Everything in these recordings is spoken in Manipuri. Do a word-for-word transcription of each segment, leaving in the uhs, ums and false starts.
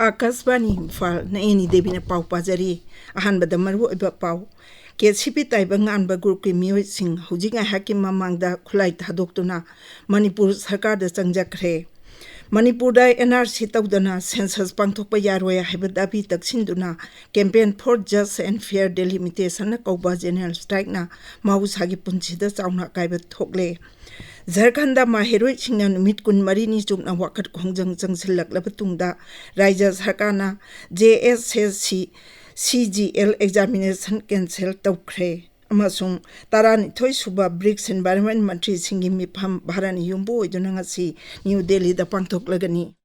ꯑꯀꯥꯁꯕꯥꯅꯤ ꯏꯝꯐꯥꯜ, ꯅꯌꯦꯅꯤ ꯗꯦꯕꯤꯅ ꯄꯥꯎ ꯄꯥꯖꯔꯤ꯫ ꯑꯍꯥꯟꯕꯗ ꯃꯔꯨꯑꯣꯏꯕ ꯄꯥꯎ꯫ ꯀꯦ ꯁꯤ ꯄꯤ ꯇꯥꯏꯕꯪ ꯉꯥꯟꯕ ꯒ꯭ꯔꯨꯞꯀꯤ ꯃꯤꯑꯣꯏꯁꯤꯡ ꯍꯧꯖꯤꯛ ꯉꯥꯏꯍꯥꯛꯀꯤ ꯃꯃꯥꯡꯗ ꯈꯨꯠꯂꯥꯏ ꯊꯥꯗꯣꯛꯇꯨꯅ ꯃꯅꯤꯄꯨꯔ ꯁꯔꯀꯥꯔꯗ ꯆꯪꯖꯈ꯭ꯔꯦ꯫ ꯃꯅꯤꯄꯨꯔꯗ ꯑꯦꯟ ꯑꯥꯔ ꯁꯤ ꯇꯧꯗꯅ ꯁꯦꯟꯁꯁ ꯄꯥꯡꯊꯣꯛꯄ ꯌꯥꯔꯣꯏ ꯍꯥꯏꯕ ꯗꯥꯕꯤ ꯇꯛꯁꯤꯟꯗꯨꯅ Campaign for Just and Fair Delimitation ꯀꯧꯕ ꯖꯦꯅꯔꯦꯜ ꯁ꯭ꯇ꯭ꯔꯥꯏꯛꯅ ꯃꯍꯧꯁꯥꯒꯤ ꯄꯨꯟꯁꯤꯗ ꯆꯥꯎꯅ ꯑꯀꯥꯏꯕ ꯊꯣꯛꯂꯦ꯫ ꯖꯔꯈꯟꯗ ꯃꯍꯩꯔꯣꯏꯁꯤꯡꯅ ꯅꯨꯃꯤꯠ ꯀꯨꯟꯃꯔꯤꯅꯤ ꯆꯨꯞꯅ ꯋꯥꯀꯠ ꯈꯣꯡꯖꯪ ꯆꯪꯁꯤꯜꯂꯛꯂꯕ ꯇꯨꯡꯗ ꯔꯥꯖ꯭ꯌ ꯁꯔꯀꯥꯔꯅ J S S C C G L examination cancel ꯇꯧꯈ꯭ꯔꯦ ꯑꯃꯁꯨꯡ ꯇꯔꯥꯅꯤꯊꯣꯏ ꯁꯨꯕ ꯕ꯭ꯔꯤꯛꯁ ꯏꯟꯚꯥꯏꯔꯟꯃꯦꯟ ꯃꯟꯇ꯭ꯔꯤꯁꯤꯡꯒꯤ ꯃꯤꯐꯝ ꯚꯥꯔꯠꯅ ꯌꯨꯝꯕꯨ ꯑꯣꯏꯗꯨꯅ ꯉꯁꯤ ꯅ꯭ꯌꯨ ꯗꯦꯜꯂꯤꯗ ꯄꯥꯡꯊꯣꯛꯂꯒꯅꯤ꯫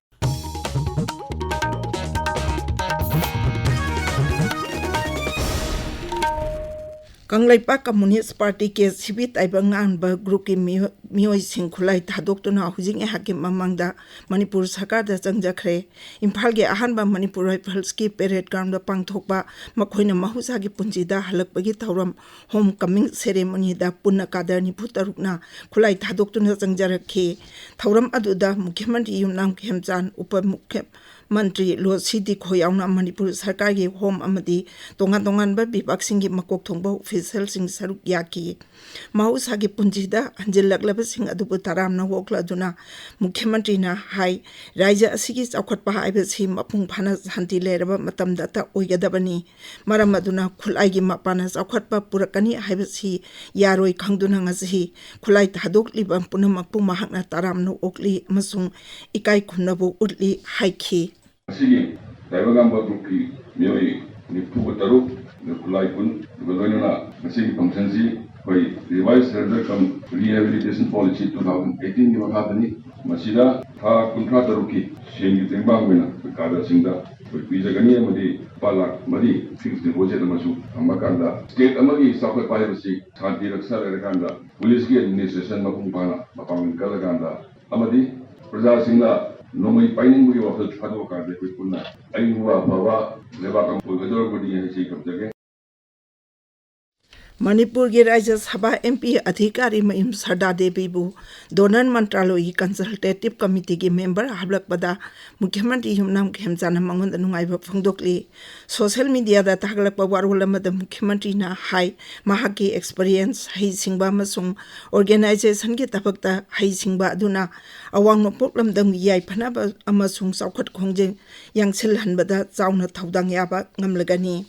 ꯀꯪꯂꯩꯄꯥꯛ communist party K C P ꯇꯥꯏꯕꯪ ꯉꯥꯟꯕ ꯒ꯭ꯔꯨꯞꯀꯤ ꯃꯤꯑꯣ-, ꯃꯤꯑꯣꯏꯁꯤꯡ ꯈꯨꯠꯂꯥꯏ ꯊꯥꯗꯣꯛꯇꯨꯅ ꯍꯧꯖꯤꯛ ꯉꯥꯏꯍꯥꯛꯀꯤ ꯃꯃꯥꯡꯗ ꯃꯅꯤꯄꯨꯔ ꯁꯔꯀꯥꯔꯗ ꯆꯪꯖꯈ꯭ꯔꯦ꯫ ꯏꯝꯐꯥꯜꯒꯤ ꯑꯍꯥꯟꯕ ꯃꯅꯤꯄꯨꯔ ꯔꯥꯏꯐꯜꯁꯀꯤ ꯄꯦꯔꯦꯗ ꯒ꯭ꯔꯥꯎꯟꯗ ꯄꯥꯡꯊꯣꯛꯄ ꯃꯈꯣꯏꯅ ꯃꯍꯧꯁꯥꯒꯤ ꯄꯨꯟꯁꯤꯗ ꯍꯜꯂꯛꯄꯒꯤ ꯊꯧꯔꯝ ꯍꯣꯝ ꯀꯃꯤꯡ ꯁꯦꯔꯦꯃꯣꯅꯤꯗ ꯄꯨꯟꯅ ꯀꯥꯗꯔ ꯅꯤꯐꯨ ꯇꯔꯨꯛꯅ ꯈꯨꯠꯂꯥꯏ ꯊꯥꯗꯣꯛꯇꯨꯅ ꯆꯪꯖꯔꯛꯈꯤ꯫ ꯊꯧꯔꯝ ꯑꯗꯨꯗ ꯃꯨꯈ꯭ꯌ ꯃꯟꯇ꯭ꯔꯤ ꯌꯨꯝꯅꯥꯝ ꯈꯦꯝꯆꯥꯟ, ꯎꯄ ꯃꯨꯈ꯭ꯌ ꯃꯟꯇ꯭ꯔꯤ ꯂꯣꯁꯤ ꯗꯤꯈꯣ ꯌꯥꯎꯅ ꯃꯅꯤꯄꯨꯔ ꯁꯔꯀꯥꯔꯒꯤ ꯍꯣꯝ ꯑꯃꯗꯤ ꯇꯣꯉꯥꯟ ꯇꯣꯉꯥꯟꯕ ꯕꯤꯚꯥꯒꯁꯤꯡꯒꯤ ꯃꯀꯣꯛ ꯊꯣꯡꯕ ꯑꯣꯐꯤꯁꯤꯌꯦꯜꯁꯤꯡ ꯁꯔꯨꯛ ꯌꯥꯈꯤ꯫ ꯃꯍꯧꯁꯥꯒꯤ ꯄꯨꯟꯁꯤꯗ ꯍꯟꯖꯤꯜꯂꯛꯂꯕꯁꯤꯡ ꯑꯗꯨꯕꯨ ꯇꯔꯥꯝꯅ ꯑꯣꯛꯂꯗꯨꯅ ꯃꯨꯈ꯭ꯌ ꯃꯟꯇ꯭ꯔꯤꯅ ꯍꯥꯏ, ꯔꯥꯖ꯭ꯌ ꯑꯁꯤꯒꯤ ꯆꯥꯎꯈꯠꯄ ꯍꯥꯏꯕꯁꯤ ꯃꯄꯨꯡ ꯐꯥꯅ ꯁꯥꯟꯇꯤ ꯂꯩꯔꯕ ꯃꯇꯝꯗꯇ ꯑꯣꯏꯒꯗꯕꯅꯤ꯫ ꯃꯔꯝ ꯑꯗꯨꯅ ꯈꯨꯠꯂꯥꯏꯒꯤ ꯃꯄꯥꯟꯅ ꯆꯥꯎꯈꯠꯄ ꯄꯨꯔꯛꯀꯅꯤ ꯍꯥꯏꯕꯁꯤ ꯌꯥꯔꯣꯏ ꯈꯪꯗꯨꯅ ꯉꯁꯤ ꯈꯨꯠꯂꯥꯏ ꯊꯥꯗꯣꯛꯂꯤꯕ ꯄꯨꯝꯅꯃꯛꯄꯨ ꯃꯍꯥꯛꯅ ꯇꯔꯥꯝꯅ ꯑꯣꯛꯂꯤ ꯑꯃꯁꯨꯡ ꯏꯀꯥꯏ ꯈꯨꯝꯅꯕ ꯎꯠꯂꯤ ꯍꯥꯏꯈꯤ꯫ ꯉꯁꯤꯒꯤ ꯇꯥꯏꯕꯪꯉꯥꯟꯕ ꯒ꯭ꯔꯨꯞꯀꯤ ꯃꯤꯑꯣꯏ ꯅꯤꯐꯨꯒ ꯇꯔꯨꯛ, ꯈꯨꯠꯂꯥꯏ ꯀꯨꯟ, ꯑꯗꯨꯒ ꯂꯣꯏꯅꯅ ꯉꯁꯤꯒꯤ ꯐꯪꯁꯟꯁꯤ ꯑꯩꯈꯣꯏ Revised Surrender cum Rehabilitation Policy two thousand eighteen ꯒꯤ ꯃꯈꯥꯗꯅꯤ꯫ ꯃꯁꯤꯗ ꯊꯥ ꯀꯨꯟꯊ꯭ꯔꯥ ꯇꯔꯨꯛꯀꯤ ꯁꯦꯟꯒꯤ ꯇꯦꯡꯕꯥꯡ ꯑꯣꯏꯅ ꯑꯩꯈꯣꯏ ꯀꯥꯗꯔꯁꯤꯡꯗ ꯑꯩꯈꯣꯏ ꯄꯤꯖꯒꯅꯤ ꯑꯃꯗꯤ ꯂꯨꯄꯥ ꯂꯥꯈ ꯃꯔꯤ fixed deposit ꯑꯃꯁꯨ ꯊꯝꯕ ꯀꯥꯟꯗ state ꯑꯃꯒꯤ ꯆꯥꯎꯈꯠꯄ ꯍꯥꯏꯕꯁꯤ ꯁꯥꯟꯇꯤ ꯔꯛꯁꯥ ꯂꯩꯔꯀꯥꯟꯗ ꯄꯨꯂꯤꯁꯀꯤ administration ꯃꯄꯨꯡ ꯐꯥꯅ ꯃꯄꯥꯡꯒꯜ ꯀꯜꯂꯀꯥꯟꯗ ꯑꯃꯗꯤ ꯄ꯭ꯔꯖꯥꯁꯤꯡꯅ ꯅꯣꯡꯃꯩ ꯄꯥꯏꯅꯤꯡꯕꯒꯤ ꯋꯥꯈꯜ ꯊꯥꯗꯣꯛꯑꯀꯥꯟꯗ ꯑꯩꯈꯣꯏ ꯄꯨꯟꯅ ꯑꯏꯪꯕ ꯑꯐꯕ ꯂꯩꯕꯥꯛ ꯑꯃ ꯑꯣꯏꯒꯗꯧꯔꯕꯅꯤ ꯍꯥꯏꯁꯤ ꯊꯝꯖꯒꯦ꯫ ꯃꯅꯤꯄꯨꯔꯒꯤ ꯔꯥꯖ꯭ꯌ ꯁꯚꯥ ꯑꯦꯝ ꯄꯤ ꯑꯙꯤꯀꯥꯔꯤ ꯃꯌꯨꯝ ꯁꯔꯗꯥ ꯗꯦꯕꯤꯕꯨ ꯗꯣꯅꯔ ꯃꯟꯇ꯭ꯔꯥꯂꯣꯏꯒꯤ ꯀꯟꯁꯜꯇꯦꯇꯤꯚ ꯀꯃꯤꯇꯤꯒꯤ ꯃꯦꯝꯕꯔ ꯍꯥꯞꯂꯛꯄꯗ ꯃꯨꯈ꯭ꯌꯃꯟꯇ꯭ꯔꯤ ꯌꯨꯝꯅꯥꯝ ꯈꯦꯝꯆꯥꯟꯅ ꯃꯉꯣꯟꯗ ꯅꯨꯡꯉꯥꯏꯕ ꯐꯣꯡꯗꯣꯛꯂꯤ꯫ ꯁꯣꯁꯤꯌꯦꯜ ꯃꯤꯗꯤꯌꯥꯗ ꯊꯥꯒꯠꯂꯛꯄ ꯋꯥꯔꯣꯜ ꯑꯃꯗ ꯃꯨꯈ꯭ꯌꯃꯟꯇ꯭ꯔꯤꯅ ꯍꯥꯏ, ꯃꯍꯥꯛꯀꯤ ꯑꯦꯛꯁꯄꯤꯔꯤꯌꯦꯟꯁ, ꯍꯩꯁꯤꯡꯕ ꯑꯃꯁꯨꯡ ꯑꯣꯔꯒꯦꯅꯥꯏꯖꯦꯁꯟꯒꯤ ꯊꯕꯛꯇ ꯍꯩꯁꯤꯡꯕ ꯑꯗꯨꯅ ꯑꯋꯥꯡ ꯅꯣꯡꯄꯣꯛ ꯂꯝꯗꯝꯒꯤ ꯌꯥꯏꯐꯅꯕ ꯑꯃꯁꯨꯡ ꯆꯥꯎꯈꯠ ꯈꯣꯡꯖꯦꯜ ꯌꯥꯡꯁꯤꯜꯍꯟꯕꯗ ꯆꯥꯎꯅ ꯊꯧꯗꯥꯡ ꯌꯥꯕ ꯉꯝꯂꯒꯅꯤ꯫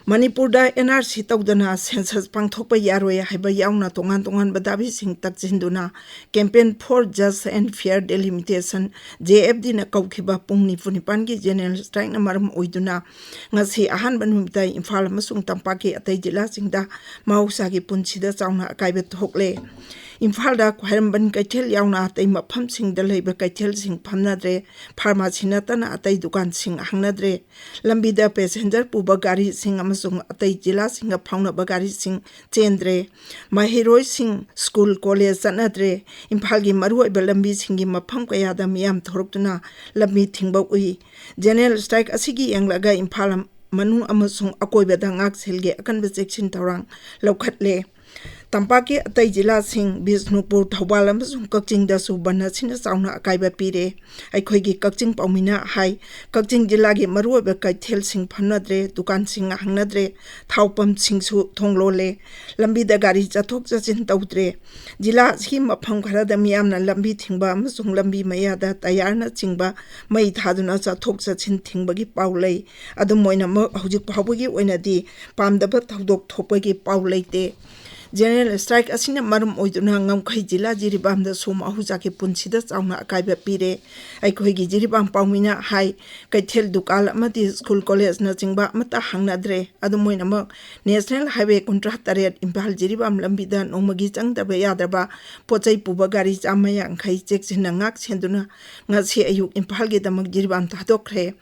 ꯃꯅꯤꯄꯨꯔꯗ ꯑꯦꯟ ꯑꯥꯔ ꯁꯤ ꯇꯧꯗꯅ ꯁꯦꯟꯁꯁ ꯄꯥꯡꯊꯣꯛꯄ ꯌꯥꯔꯣꯏ ꯍꯥꯏꯕ ꯌꯥꯎꯅ ꯇꯣꯉꯥꯟ ꯇꯣꯉꯥꯟꯕ ꯗꯥꯕꯤꯁꯤꯡ ꯇꯛꯁꯤꯟꯗꯨꯅ Campaign for Just and Fair Delimitation, J F ꯗꯤꯅ ꯀꯧꯈꯤꯕ ꯄꯨꯡ ꯅꯤꯐꯨ ꯅꯤꯄꯥꯟꯒꯤ ꯖꯦꯅꯔꯦꯜ ꯁ꯭ꯇ꯭ꯔꯥꯏꯛꯅ ꯃꯔꯝ ꯑꯣꯏꯗꯨꯅ ꯉꯁꯤ ꯑꯍꯥꯟꯕ ꯅꯨꯃꯤꯠꯇ ꯏꯝꯐꯥꯜ ꯑꯃꯁꯨꯡ ꯇꯝꯄꯥꯛꯀꯤ ꯑꯇꯩ ꯖꯤꯂꯥꯁꯤꯡꯗ ꯃꯍꯧꯁꯥꯒꯤ ꯄꯨꯟꯁꯤꯗ ꯆꯥꯎꯅ ꯑꯀꯥꯏꯕ ꯊꯣꯛꯂꯦ꯫ ꯏꯝꯐꯥꯜꯗ ꯈ꯭ꯋꯥꯏꯔꯝꯕꯟ ꯀꯩꯊꯦꯜ ꯌꯥꯎꯅ ꯑꯇꯩ ꯃꯐꯝꯁꯤꯡꯗ ꯂꯩꯕ ꯀꯩꯊꯦꯜꯁꯤꯡ ꯐꯝꯅꯗ꯭ꯔꯦ, ꯐꯥꯔꯃꯥꯁꯤ ꯅꯠꯇꯅ ꯑꯇꯩ ꯗꯨꯀꯥꯟꯁꯤꯡ ꯍꯥꯡꯅꯗ꯭ꯔꯦ꯫ ꯂꯝꯕꯤꯗ ꯄꯦꯁꯦꯟꯖꯔ ꯄꯨꯕ ꯒꯥꯔꯤꯁꯤꯡ ꯑꯃꯁꯨꯡ ꯑꯇꯩ ꯖꯤꯂꯥꯁꯤꯡꯒ ꯐꯥꯎꯅꯕ ꯒꯥꯔꯤꯁꯤꯡ ꯆꯦꯟꯗ꯭ꯔꯦ꯫ ꯃꯍꯩꯔꯣꯏꯁꯤꯡ ꯁ꯭ꯀꯨꯜ, ꯀꯣꯂꯦꯖ ꯆꯠꯅꯗ꯭ꯔꯦ꯫ ꯏꯝꯐꯥꯜꯒꯤ ꯃꯔꯨꯑꯣꯏꯕ ꯂꯝꯕꯤꯁꯤꯡꯒꯤ ꯃꯐꯝ ꯀꯌꯥꯗ ꯃꯤꯌꯥꯝ ꯊꯣꯔꯛꯇꯨꯅ ꯂꯝꯕꯤ ꯊꯤꯡꯕ ꯎꯏ꯫ ꯖꯦꯅꯔꯦꯜ ꯁ꯭ꯇ꯭ꯔꯥꯏꯛ ꯑꯁꯤꯒꯤ ꯌꯦꯡꯂꯒ ꯏꯝꯐꯥꯜ ꯃꯅꯨꯡ ꯑꯃꯁꯨꯡ ꯑꯀꯣꯏꯕꯗ ꯉꯥꯛꯁꯦꯜꯒꯤ ꯑꯀꯟꯕ ꯆꯦꯛꯁꯤꯟ ꯊꯧꯔꯥꯡ ꯂꯧꯈꯠꯂꯦ꯫ ꯇꯝꯄꯥꯛꯀꯤ ꯑꯇꯩ ꯖꯤꯂꯥꯁꯤꯡ, ꯕꯤꯁꯅꯨꯄꯨꯔ, ꯊꯧꯕꯥꯜ ꯑꯃꯁꯨꯡ ꯀꯛꯆꯤꯡꯗꯁꯨ ꯕꯟ ꯑꯁꯤꯅ ꯆꯥꯎꯅ ꯑꯀꯥꯏꯕ ꯄꯤꯔꯦ꯫ ꯑꯩꯈꯣꯏꯒꯤ ꯀꯛꯆꯤꯡ ꯄꯥꯎꯃꯤꯅ ꯍꯥꯏ, ꯀꯛꯆꯤꯡ ꯖꯤꯂꯥꯒꯤ ꯃꯔꯨꯑꯣꯏꯕ ꯀꯩꯊꯦꯜꯁꯤꯡ ꯐꯝꯅꯗ꯭ꯔꯦ, ꯗꯨꯀꯥꯟꯁꯤꯡ ꯍꯥꯡꯅꯗ꯭ꯔꯦ, ꯊꯥꯎ ꯄꯝꯁꯤꯡꯁꯨ ꯊꯣꯡ ꯂꯣꯜꯂꯦ꯫ ꯂꯝꯕꯤꯗ ꯒꯥꯔꯤ ꯆꯠꯊꯣꯛ ꯆꯠꯁꯤꯟ ꯇꯧꯗ꯭ꯔꯦ꯫ ꯖꯤꯂꯥ ꯑꯁꯤꯒꯤ ꯃꯐꯝ ꯈꯔꯗ ꯃꯤꯌꯥꯝꯅ ꯂꯝꯕꯤ ꯊꯤꯡꯕ ꯑꯃꯁꯨꯡ ꯂꯝꯕꯤ ꯃꯌꯥꯗ ꯇꯌꯥꯔꯅꯆꯤꯡꯕ ꯃꯩ ꯊꯥꯗꯨꯅ ꯆꯠꯊꯣꯛ ꯆꯠꯁꯤꯟ ꯊꯤꯡꯕꯒꯤ ꯄꯥꯎ ꯂꯩ꯫ ꯑꯗꯨꯝ ꯑꯣꯏꯅꯃꯛ, ꯍꯧꯖꯤꯛ ꯐꯥꯎꯕꯒꯤ ꯑꯣꯏꯅꯗꯤ ꯄꯥꯝꯗꯕ ꯊꯧꯗꯣꯛ ꯊꯣꯛꯄꯒꯤ ꯄꯥꯎ ꯂꯩꯇꯦ꯫ ꯖꯦꯅꯔꯦꯜ ꯁ꯭ꯇ꯭ꯔꯥꯏꯛ ꯑꯁꯤꯅ ꯃꯔꯝ ꯑꯣꯏꯗꯨꯅ ꯉꯝꯈꯩ ꯖꯤꯂꯥ ꯖꯤꯔꯤꯕꯥꯝꯗꯁꯨ ꯃꯍꯧꯁꯥꯒꯤ ꯄꯨꯟꯁꯤꯗ ꯆꯥꯎꯅ ꯑꯀꯥꯏꯕ ꯄꯤꯔꯦ꯫ ꯑꯩꯈꯣꯏꯒꯤ ꯖꯤꯔꯤꯕꯥꯝ ꯄꯥꯎꯃꯤꯅ ꯍꯥꯏ, ꯀꯩꯊꯦꯜ, ꯗꯨꯀꯥꯟ ꯑꯃꯗꯤ ꯁ꯭ꯀꯨꯜ, ꯀꯣꯂꯦꯖꯅꯆꯤꯡꯕ ꯑꯃꯠꯇ ꯍꯥꯡꯅꯗ꯭ꯔꯦ꯫ ꯑꯗꯨꯝ ꯑꯣꯏꯅꯃꯛ, ꯅꯦꯁꯅꯦꯜ ꯍꯥꯏꯋꯦ ꯀꯨꯟꯊ꯭ꯔꯥ ꯇꯔꯦꯠ ꯏꯝꯐꯥꯜ ꯖꯤꯔꯤꯕꯥꯝ ꯂꯝꯕꯤꯗ ꯅꯣꯡꯃꯒꯤ ꯆꯪꯗꯕ ꯌꯥꯗ꯭ꯔꯕ ꯄꯣꯠ ꯆꯩ ꯄꯨꯕ ꯒꯥꯔꯤ ꯆꯥꯝꯃ ꯌꯥꯡꯈꯩ ꯆꯦꯛꯁꯤꯟꯅ ꯉꯥꯛ ꯁꯦꯟꯗꯨꯅ ꯉꯁꯤ ꯑꯌꯨꯛ ꯏꯝꯐꯥꯜꯒꯤꯗꯃꯛ ꯖꯤꯔꯤꯕꯥꯝ ꯊꯥꯗꯣꯛꯈ꯭ꯔꯦ꯫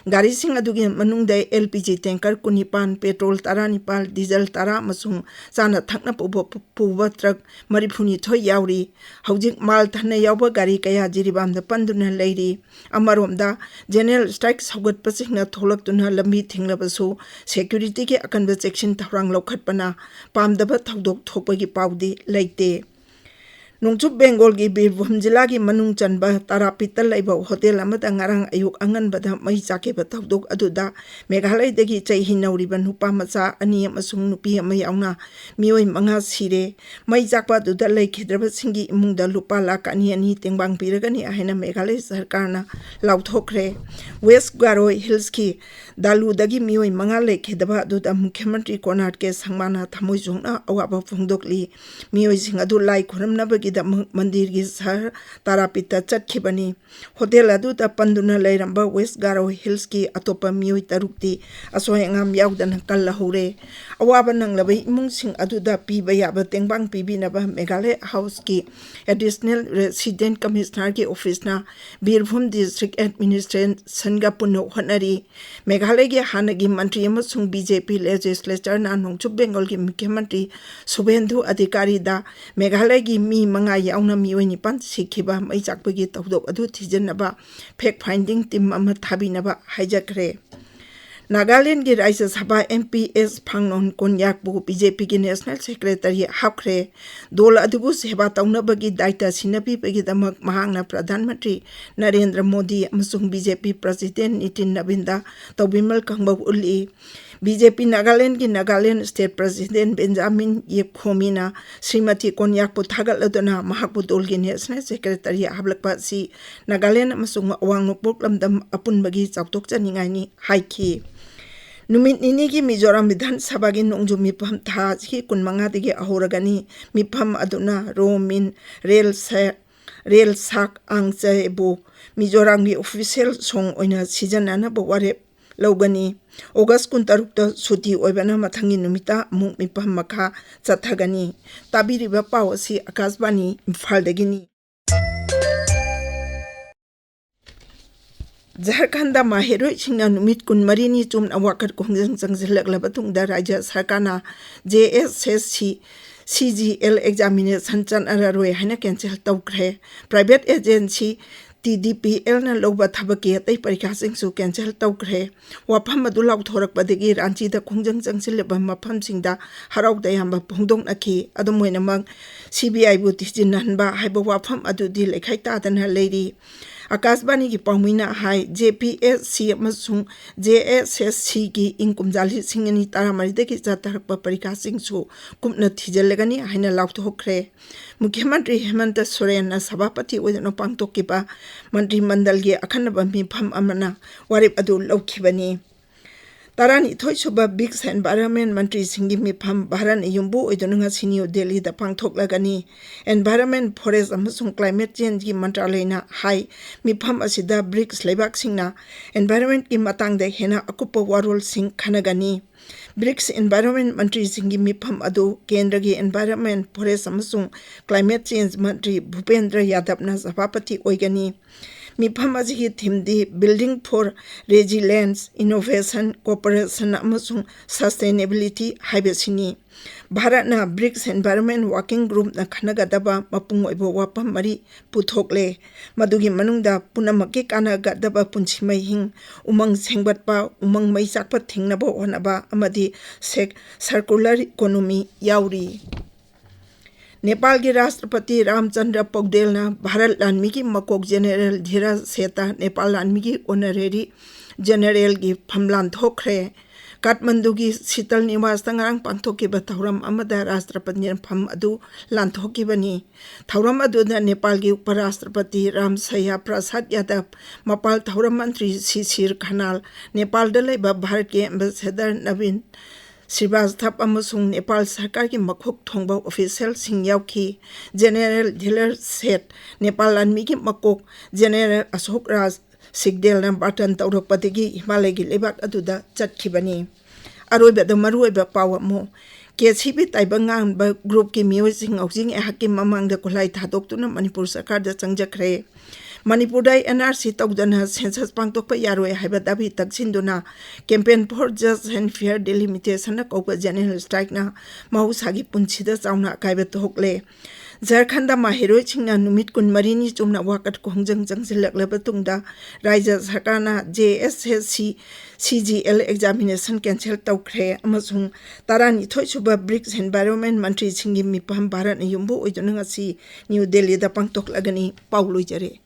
ꯒꯥꯔꯤꯁꯤꯡ ꯑꯗꯨꯒꯤ ꯃꯅꯨꯡꯗ L P G tanker ꯀꯨꯟꯅꯤꯄꯥꯟ, petrol ꯇꯔꯥꯅꯤꯄꯥꯟ, diesel ꯇꯔꯥ ꯑꯃꯁꯨꯡ ꯆꯥꯅ ꯊꯛꯅ ꯄꯨꯕ, ꯄꯨꯕ truck ꯃꯔꯤꯐꯨꯅꯤꯊꯣꯏ ꯌꯥꯎꯔꯤ꯫ ꯍꯧꯖꯤꯛ ꯃꯥꯜ ꯊꯟꯅ ꯌꯥꯎꯕ ꯒꯥꯔꯤ ꯀꯌꯥ ꯖꯤꯔꯤꯕꯥꯝꯗ ꯄꯟꯗꯨꯅ ꯂꯩꯔꯤ꯫ ꯑꯃꯔꯣꯝꯗ, general strike ꯁꯧꯒꯠꯄꯁꯤꯡꯅ ꯊꯣꯛꯂꯛꯇꯨꯅ ꯂꯝꯕꯤ ꯊꯤꯡꯂꯕꯁꯨ, securityꯒꯤ ꯑꯀꯟꯕ ꯆꯦꯛꯁꯤꯟ ꯊꯧꯔꯥꯡ ꯂꯧꯈꯠꯄꯅ ꯄꯥꯝꯗꯕ ꯊꯧꯗꯣꯛ ꯊꯣꯛꯄꯒꯤ ꯄꯥꯎꯗꯤ ꯂꯩꯇꯦ꯫ ꯅꯣꯡꯆꯨꯞ ꯕꯦꯡꯒꯣꯜꯒꯤ ꯕꯤꯔꯚꯨꯝ ꯖꯤꯂꯥꯒꯤ ꯃꯅꯨꯡ ꯆꯟꯕ ꯇꯥꯔꯥꯄꯤꯠꯇ ꯂꯩꯕ ꯍꯣꯇꯦꯜ ꯑꯃꯗ ꯉꯔꯥꯡ ꯑꯌꯨꯛ ꯑꯉꯟꯕꯗ ꯃꯩ ꯆꯥꯛꯈꯤꯕ ꯊꯧꯗꯣꯛ ꯑꯗꯨꯗ ꯃꯦꯘꯥꯂꯌꯗꯒꯤ ꯆꯩ ꯍꯤ ꯅꯧꯔꯤꯕ ꯅꯨꯄꯥ ꯃꯆꯥ ꯑꯅꯤ ꯑꯃꯁꯨꯡ ꯅꯨꯄꯤ ꯑꯃ ꯌꯥꯎꯅ ꯃꯤꯑꯣꯏ ꯃꯉꯥ ꯁꯤꯔꯦ꯫ ꯃꯩ ꯆꯥꯛꯄ ꯑꯗꯨꯗ ꯂꯩꯈꯤꯗ꯭ꯔꯕꯁꯤꯡꯒꯤ ꯏꯃꯨꯡꯗ ꯂꯨꯄꯥ ꯂꯥꯈ ꯑꯅꯤ ꯑꯅꯤ ꯇꯦꯡꯕꯥꯡ ꯄꯤꯔꯒꯅꯤ ꯍꯥꯏꯅ ꯃꯦꯘꯥꯂꯌ ꯁꯔꯀꯥꯔꯅ ꯂꯥꯎꯊꯣꯛꯈ꯭ꯔꯦ꯫ ꯋꯦꯁ ꯒꯥꯔꯣ ꯍꯤꯜꯁꯀꯤ ꯗꯥꯂꯨꯗꯒꯤ ꯃꯤꯑꯣꯏ ꯃꯉꯥ ꯂꯩꯈꯤꯗꯕ ꯑꯗꯨꯗ ꯃꯨꯈ꯭ꯌ ꯃꯟꯇ꯭ꯔꯤ ꯀꯣꯅꯥꯔ ꯀꯦ ꯁꯪꯃꯥꯅ ꯊꯃꯣꯏ ꯁꯣꯛꯅ ꯑꯋꯥꯕ ꯐꯣꯡꯗꯣꯛꯂꯤ꯫ ꯃꯤꯑꯣꯏꯁꯤꯡ ꯑꯗꯨ ꯂꯥꯏ ꯈꯨꯔꯨꯝꯅꯕꯒꯤꯗꯃꯛ ꯃꯟꯗꯤꯔꯒꯤ ꯁꯍꯔ ꯇꯥꯔꯥꯄꯤꯠꯇ ꯆꯠꯈꯤꯕꯅꯤ꯫ ꯍꯣꯇꯦꯜ ꯑꯗꯨꯗ ꯄꯟꯗꯨꯅ ꯂꯩꯔꯝꯕ ꯋꯦꯁ ꯒꯥꯔꯣ ꯍꯤꯜꯁꯀꯤ ꯑꯇꯣꯞꯄ ꯃꯤꯑꯣꯏ ꯇꯔꯨꯛꯇꯤ ꯑꯁꯣꯏ ꯑꯉꯥꯝ ꯌꯥꯎꯗꯅ ꯀꯜꯂꯍꯧꯔꯦ꯫ ꯑꯋꯥꯕ ꯅꯪꯂꯕ ꯏꯃꯨꯡꯁꯤꯡ ꯑꯗꯨꯗ ꯄꯤꯕ ꯌꯥꯕ ꯇꯦꯡꯕꯥꯡ ꯄꯤꯕꯤꯅꯕ ꯃꯦꯘꯥꯂꯌ ꯍꯥꯎꯁꯀꯤ Additional Resident Commissionerꯒꯤ officeꯅ ꯕꯤꯔꯚꯨꯝ district administrationꯒ ꯄꯨꯟꯅ ꯍꯣꯠꯅꯔꯤ꯫ ꯃꯦꯘꯥꯂꯌꯒꯤ ꯍꯥꯟꯅꯒꯤ ꯃꯟꯇ꯭ꯔꯤ ꯑꯃꯁꯨꯡ B J P legislatorꯅ ꯅꯣꯡꯆꯨꯞ ꯕꯦꯡꯒꯣꯜꯒꯤ ꯃꯨꯈ꯭ꯌ ꯃꯟꯇ꯭ꯔꯤ ꯁꯨꯚꯦꯟꯗꯨ ꯑꯙꯤꯀꯥꯔꯤꯗ ꯃꯦꯘꯥꯂꯌꯒꯤ ꯃꯤ ꯃꯉꯥ ꯌꯥꯎꯅ ꯃꯤꯑꯣꯏ ꯅꯤꯄꯥꯟ ꯁꯤꯈꯤꯕ ꯃꯩ ꯆꯥꯛꯄꯒꯤ ꯊꯧꯗꯣꯛ ꯑꯗꯨ ꯊꯤꯖꯤꯟꯅꯕ fact finding team ꯑꯃ ꯊꯥꯕꯤꯅꯕ ꯍꯥꯏꯖꯈ꯭ꯔꯦ꯫ ꯅꯥꯒꯥꯂꯦꯟꯗꯒꯤ ꯔꯥꯖ꯭ꯌ ꯁꯚꯥ M P S ꯐꯥꯡꯅꯣꯟ ꯀꯣꯟꯌꯥꯛꯄꯨ B J Pꯒꯤ National Secretary ꯍꯥꯞꯈ꯭ꯔꯦ꯫ ꯗꯣꯜ ꯑꯗꯨꯕꯨ ꯁꯦꯕꯥ ꯇꯧꯅꯕꯒꯤ ꯗꯥꯏꯇ ꯁꯤꯟꯅꯕꯤꯕꯒꯤꯗꯃꯛ ꯃꯍꯥꯛꯅ ꯄ꯭ꯔꯙꯥꯟ ꯃꯟꯇ꯭ꯔꯤ ꯅꯔꯦꯟꯗ꯭ꯔ ꯃꯣꯗꯤ ꯑꯃꯁꯨꯡ B J P President Nitin ꯅꯕꯤꯟꯗ ꯇꯧꯕꯤꯃꯜ ꯀꯥꯡꯕ ꯎꯠꯂꯤ꯫ B J P ꯅꯥꯒꯥꯂꯦꯟꯗꯒꯤ Nagaland state president Benjamin ꯌꯦꯞꯈꯣꯃꯤꯅ Shrimati ꯀꯣꯟꯌꯥꯛꯄꯨ ꯊꯥꯒꯠꯂꯗꯨꯅ ꯃꯍꯥꯛꯄꯨ ꯗꯣꯜꯒꯤ National Secretary ꯍꯥꯞꯂꯛꯄ ꯑꯁꯤ ꯅꯥꯒꯥꯂꯦꯟꯗ ꯑꯃꯁꯨꯡ ꯑꯋꯥꯡ ꯅꯣꯡꯄꯣꯛ ꯂꯝꯗꯝ ꯑꯄꯨꯟꯕꯒꯤ ꯆꯥꯎꯊꯣꯛꯆꯅꯤꯡꯉꯥꯏꯅꯤ ꯍꯥꯏꯈꯤ꯫ ꯅꯨꯃꯤꯠ ꯅꯤꯅꯤꯒꯤ ꯃꯤꯖꯣꯔꯥꯝ ꯕꯤꯙꯥꯟ ꯁꯚꯥꯒꯤ ꯅꯣꯡꯖꯨ ꯃꯤꯐꯝ ꯊꯥ ꯑꯁꯤꯒꯤ ꯀꯨꯟꯃꯉꯥꯗꯒꯤ ꯍꯧꯔꯒꯅꯤ꯫ ꯃꯤꯐꯝ ꯑꯗꯨꯅ ꯔꯣ ꯃꯤꯟ, ꯔꯦꯜ ꯁꯦ-, ꯔꯦꯜ ꯁꯥꯛ ꯑꯥꯡꯆꯦꯕꯨ ꯃꯤꯖꯣꯔꯥꯝꯒꯤ official song ꯑꯣꯏꯅ ꯁꯤꯖꯤꯟꯅꯅꯕ ꯋꯥꯔꯦꯞ ꯂꯧꯒꯅꯤ꯫ ꯑꯣꯒꯁ ꯀꯨꯟꯇꯔꯨꯛꯇ ꯁꯨꯇꯤ ꯑꯣꯏꯕꯅ ꯃꯊꯪꯒꯤ ꯅꯨꯃꯤꯠꯇ ꯑꯃꯨꯛ ꯃꯤꯐꯝ ꯃꯈꯥ ꯆꯠꯊꯒꯅꯤ꯫ ꯇꯥꯕꯤꯔꯤꯕ ꯄꯥꯎ ꯑꯁꯤ ꯑꯀꯥꯁꯕꯥꯅꯤ ꯏꯝꯐꯥꯜꯗꯒꯤꯅꯤ꯫ ꯖꯔꯈꯟꯗ ꯃꯍꯩꯔꯣꯏꯁꯤꯡꯅ ꯅꯨꯃꯤꯠ ꯀꯨꯟꯃꯔꯤꯅꯤ ꯆꯨꯝꯅ ꯋꯥꯀꯠ ꯈꯣꯡꯖꯪ ꯆꯪꯁꯤꯜꯂꯛꯂꯕ ꯇꯨꯡꯗ ꯔꯥꯖ꯭ꯌ ꯁꯔꯀꯥꯔꯅ J S S C C G L examination ꯆꯠꯅꯔꯔꯣꯏ ꯍꯥꯏꯅ cancel ꯇꯧꯈ꯭ꯔꯦ꯫ Private agency T D P L ꯅ ꯂꯧꯕ ꯊꯕꯛꯀꯤ ꯑꯇꯩ ꯄꯔꯤꯈꯥꯁꯤꯡꯁꯨ cancel ꯇꯧꯈ꯭ꯔꯦ꯫ ꯋꯥꯐꯝ ꯑꯗꯨ ꯂꯥꯎꯊꯣꯔꯛꯄꯗꯒꯤ ꯔꯥꯟꯆꯤꯗ ꯈꯣꯡꯖꯪ ꯆꯪꯁꯤꯜꯂꯕ ꯃꯐꯝꯁꯤꯡꯗ ꯍꯔꯥꯎ ꯇꯌꯥꯝꯕ ꯐꯣꯡꯗꯣꯛꯅꯈꯤ꯫ ꯑꯗꯨꯝ ꯑꯣꯏꯅꯃꯛ, C B I ꯕꯨ ꯊꯤꯖꯤꯟꯍꯟꯕ ꯍꯥꯏꯕ ꯋꯥꯐꯝ ꯑꯗꯨꯗꯤ ꯂꯩꯈꯥꯏ ꯇꯥꯗꯅ ꯂꯩꯔꯤ꯫ ꯑꯀꯥꯁꯕꯥꯅꯤꯒꯤ ꯄꯥꯎꯃꯤꯅ ꯍꯥꯏ, J P S C ꯑꯃꯁꯨꯡ J S S C ꯒꯤ ꯏꯪ ꯀꯨꯝꯖꯥ ꯂꯤꯁꯤꯡ ꯑꯅꯤ ꯇꯔꯥꯃꯔꯤꯗꯒꯤ ꯆꯠꯊꯔꯛꯄ ꯄꯔꯤꯈꯥꯁꯤꯡꯁꯨ ꯀꯨꯞꯅ ꯊꯤꯖꯤꯜꯂꯒꯅꯤ ꯍꯥꯏꯅ ꯂꯥꯎꯊꯣꯛꯈ꯭ꯔꯦ꯫ ꯃꯨꯈ꯭ꯌ ꯃꯟꯇ꯭ꯔꯤ ꯍꯦꯃꯟꯇ ꯁꯣꯔꯦꯟꯅ ꯁꯚꯥꯄꯇꯤ ꯑꯣꯏꯗꯨꯅ ꯄꯥꯡꯊꯣꯛꯈꯤꯕ ꯃꯟꯇ꯭ꯔꯤ ꯃꯟꯗꯜꯒꯤ ꯑꯈꯟꯅꯕ ꯃꯤꯐꯝ ꯑꯃꯅ ꯋꯥꯔꯦꯞ ꯑꯗꯨ ꯂꯧꯈꯤꯕꯅꯤ꯫ ꯇꯔꯥꯅꯤꯊꯣꯏ ꯁꯨꯕ BRICS Environment ꯃꯟꯇ꯭ꯔꯤꯁꯤꯡꯒꯤ ꯃꯤꯐꯝ ꯚꯥꯔꯠꯅ ꯌꯨꯝꯕꯨ ꯑꯣꯏꯗꯨꯅ ꯉꯁꯤ ꯅ꯭ꯌꯨ ꯗꯦꯜꯂꯤꯗ ꯄꯥꯡꯊꯣꯛꯂꯒꯅꯤ꯫ Environment, Forest ꯑꯃꯁꯨꯡ Climate Change ꯒꯤ ꯃꯟꯇ꯭ꯔꯥꯂꯌꯅ ꯍꯥꯏ, ꯃꯤꯐꯝ ꯑꯁꯤꯗ BRICS ꯂꯩꯕꯥꯛꯁꯤꯡꯅ environment ꯀꯤ ꯃꯇꯥꯡꯗ ꯍꯦꯟꯅ ꯑꯀꯨꯞꯄ ꯋꯥꯔꯣꯜꯁꯤꯡ ꯈꯟꯅꯒꯅꯤ꯫ BRICS Environment ꯃꯟꯇ꯭ꯔꯤꯁꯤꯡꯒꯤ ꯃꯤꯐꯝ ꯑꯗꯨ ꯀꯦꯟꯗ꯭ꯔꯒꯤ Environment, Forest ꯑꯃꯁꯨꯡ Climate Change ꯃꯟꯇ꯭ꯔꯤ ꯚꯨꯄꯦꯟꯗ꯭ꯔ ꯌꯥꯗꯕꯅ ꯁꯚꯥꯄꯇꯤ ꯑꯣꯏꯒꯅꯤ꯫ ꯃꯤꯐꯝ ꯑꯁꯤꯒꯤ theme D Building for Resilience, Innovation, Cooperation ꯑꯃꯁꯨꯡ Sustainability ꯍꯥꯏꯕꯁꯤꯅꯤ꯫ ꯚꯥꯔꯠꯅ BRICS Environment Working Group ꯅ ꯈꯟꯅꯒꯗꯕ ꯃꯄꯨꯡ ꯑꯣꯏꯕ ꯋꯥꯐꯝ ꯃꯔꯤ ꯄꯨꯊꯣꯛꯂꯦ꯫ ꯃꯗꯨꯒꯤ ꯃꯅꯨꯡꯗ ꯄꯨꯝꯅꯃꯛꯀꯤ ꯀꯥꯟꯅꯒꯗꯕ ꯄꯨꯟꯁꯤ ꯃꯍꯤꯡ, ꯎꯃꯪ ꯁꯦꯝꯒꯠꯄ, ꯎꯃꯪ ꯃꯩ ꯆꯥꯛꯄ ꯊꯤꯡꯅꯕ ꯍꯣꯠꯅꯕ ꯑꯃꯗꯤ ꯁꯦꯛ-, circular economy ꯌꯥꯎꯔꯤ꯫ ꯅꯦꯄꯥꯜꯒꯤ ꯔꯥꯁꯇ꯭ꯔꯄꯇꯤ ꯔꯥꯝꯆꯟꯗ꯭ꯔ ꯄꯧꯗꯦꯜꯅ ꯚꯥꯔꯠ ꯂꯥꯟꯃꯤꯒꯤ ꯃꯀꯣꯛ ꯖꯦꯅꯦꯔꯦꯜ ꯙꯤꯔꯥꯖ ꯁꯦꯠꯇ ꯅꯦꯄꯥꯜ ꯂꯥꯟꯃꯤꯒꯤ honorary ꯖꯦꯅꯦꯔꯦꯜꯒꯤ ꯐꯝ ꯂꯥꯟꯊꯣꯛꯈ꯭ꯔꯦ꯫ ꯀꯥꯊꯃꯟꯗꯨꯒꯤ ꯁꯤꯇꯜ ꯅꯤꯋꯥꯁꯇ ꯉꯔꯥꯡ ꯄꯥꯡꯊꯣꯛꯈꯤꯕ ꯊꯧꯔꯝ ꯑꯃꯗ ꯔꯥꯁꯇ꯭ꯔꯄꯇꯤꯅ ꯐꯝ ꯑꯗꯨ ꯂꯥꯟꯊꯣꯛꯈꯤꯕꯅꯤ꯫ ꯊꯧꯔꯝ ꯑꯗꯨꯗ ꯅꯦꯄꯥꯜꯒꯤ ꯎꯄꯔꯥꯁꯇ꯭ꯔꯄꯇꯤ ꯔꯥꯝꯁꯌꯥ ꯄ꯭ꯔꯁꯥꯗ ꯌꯥꯗꯕ, ꯃꯄꯥꯜ ꯊꯧꯔꯝ ꯃꯟꯇ꯭ꯔꯤ ꯁꯤꯁꯤꯔ ꯈꯅꯥꯜ, ꯅꯦꯄꯥꯜꯗ ꯂꯩꯕ ꯚꯥꯔꯠꯀꯤ ambassador ꯅꯕꯤꯟ ꯁ꯭ꯔꯤꯕꯥꯁꯊꯕ ꯑꯃꯁꯨꯡ ꯅꯦꯄꯥꯜ ꯁꯔꯀꯥꯔꯒꯤ ꯃꯀꯣꯛ ꯊꯣꯡꯕ official ꯁꯤꯡ ꯌꯥꯎꯈꯤ꯫ ꯖꯦꯅꯦꯔꯦꯜ ꯙꯤꯔꯥꯖ ꯁꯦꯠ ꯅꯦꯄꯥꯜ ꯂꯥꯟꯃꯤꯒꯤ ꯃꯀꯣꯛ ꯖꯦꯅꯦꯔꯦꯜ ꯑꯁꯣꯛ ꯔꯥꯖ ꯁꯤꯒꯗꯦꯜꯅ ꯕꯥꯔꯇꯟ ꯇꯧꯔꯛꯄꯗꯒꯤ ꯍꯤꯃꯥꯂꯌꯒꯤ ꯂꯩꯕꯥꯛ ꯑꯗꯨꯗ ꯆꯠꯈꯤꯕꯅꯤ꯫ ꯑꯔꯣꯏꯕꯗ ꯃꯔꯨꯑꯣꯏꯕ ꯄꯥꯎ ꯑꯃꯨꯛ, K C P ꯇꯥꯏꯕꯪ ꯉꯥꯟꯕ group ꯀꯤ ꯃꯤꯑꯣꯏꯁꯤꯡ ꯍꯧꯖꯤꯛ ꯉꯥꯏꯍꯥꯛꯀꯤ ꯃꯃꯥꯡꯗ ꯈꯨꯠꯂꯥꯏ ꯊꯥꯗꯣꯛꯇꯨꯅ ꯃꯅꯤꯄꯨꯔ ꯁꯔꯀꯥꯔꯗ ꯆꯪꯖꯈ꯭ꯔꯦ꯫ ꯃꯅꯤꯄꯨꯔꯗ ꯑꯦꯟ ꯑꯥꯔ ꯁꯤ ꯇꯧꯗꯅ ꯁꯦꯟꯁꯁ ꯄꯥꯡꯊꯣꯛꯄ ꯌꯥꯔꯣꯏ ꯍꯥꯏꯕ ꯗꯥꯕꯤ ꯇꯛꯁꯤꯟꯗꯨꯅ Campaign for Just and Fair Delimitation ꯀꯧꯕ ꯖꯦꯅꯔꯦꯜ ꯁ꯭ꯇ꯭ꯔꯥꯏꯛꯅ ꯃꯍꯧꯁꯥꯒꯤ ꯄꯨꯟꯁꯤꯗ ꯆꯥꯎꯅ ꯑꯀꯥꯏꯕ ꯊꯣꯛꯂꯦ꯫ ꯖꯔꯈꯟꯗ ꯃꯍꯩꯔꯣꯏꯁꯤꯡꯅ ꯅꯨꯃꯤꯠ ꯀꯨꯟꯃꯔꯤꯅꯤ ꯆꯨꯝꯅ ꯋꯥꯀꯠ ꯈꯣꯡꯖꯪ ꯆꯪꯁꯤꯜꯂꯛꯂꯕ ꯇꯨꯡꯗ ꯔꯥꯖ꯭ꯌ ꯁꯔꯀꯥꯔꯅ ꯖꯦ ꯑꯦꯁ S C C G L examination cancel ꯇꯧꯈ꯭ꯔꯦ ꯑꯃꯁꯨꯡ ꯇꯔꯥꯅꯤꯊꯣꯏ ꯁꯨꯕ ꯕ꯭ꯔꯤꯛꯁ ꯑꯦꯟꯚꯥꯏꯔꯣꯟꯃꯦꯟ ꯃꯟꯇ꯭ꯔꯤꯁꯤꯡꯒꯤ ꯃꯤꯐꯝ ꯚꯥꯔꯠꯅ ꯌꯨꯝꯕꯨ ꯑꯣꯏꯗꯨꯅ ꯉꯁꯤ ꯅ꯭ꯌꯨ ꯗꯦꯜꯂꯤꯗ ꯄꯥꯡꯊꯣꯛꯂꯒꯅꯤ꯫ ꯄꯥꯎ ꯂꯣꯏꯖꯔꯦ꯫